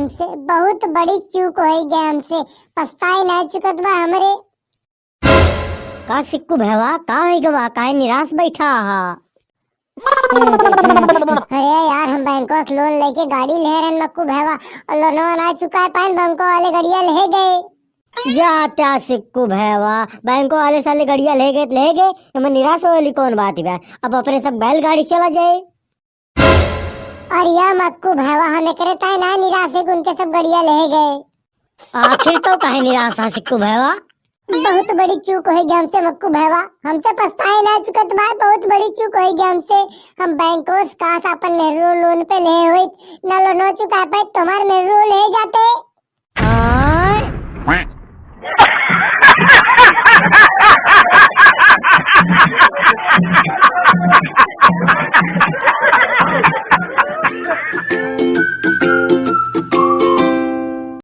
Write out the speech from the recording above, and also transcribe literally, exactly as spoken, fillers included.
से बहुत बड़ी चूक होइ गए हमसे, पछताए ना चुकत बा हमरे। का सिक्कू भैवा, का होइ गवा, काहे निराश बैठा हा? अरे यार, हम बैंकों से लोन लेके गाड़ी ले रहन मक्कू भैवा, और लोनवा ना चुकाए पाएन, बैंकों वाले गड़िया ले गए। जा त्या सिक्कू भैवा, बैंकों वाले साले गड़िया ले गए त ले गए, एमे निराश होए वाली कौन बात बा? अब अपने सब बैलगाड़ी चला जाए। अरे या मक्कू भैवा, हम एकरे ताई ना निराश है कि उनके सब गड़िया ले गए। आखिर तो काहे निराश हा सिक्कू भैवा? बहुत बड़ी चूक होइ गई हमसे मक्कू भैवा, हमसे पछताए ना चुकत बा, बहुत बड़ी चूक होइ गई हमसे। हम बैंकों से काश अपन मेहरू लोन पे ले होइत, ना लोनो चुका पाइत, तुम्हार मेहरू ले जाते। आय?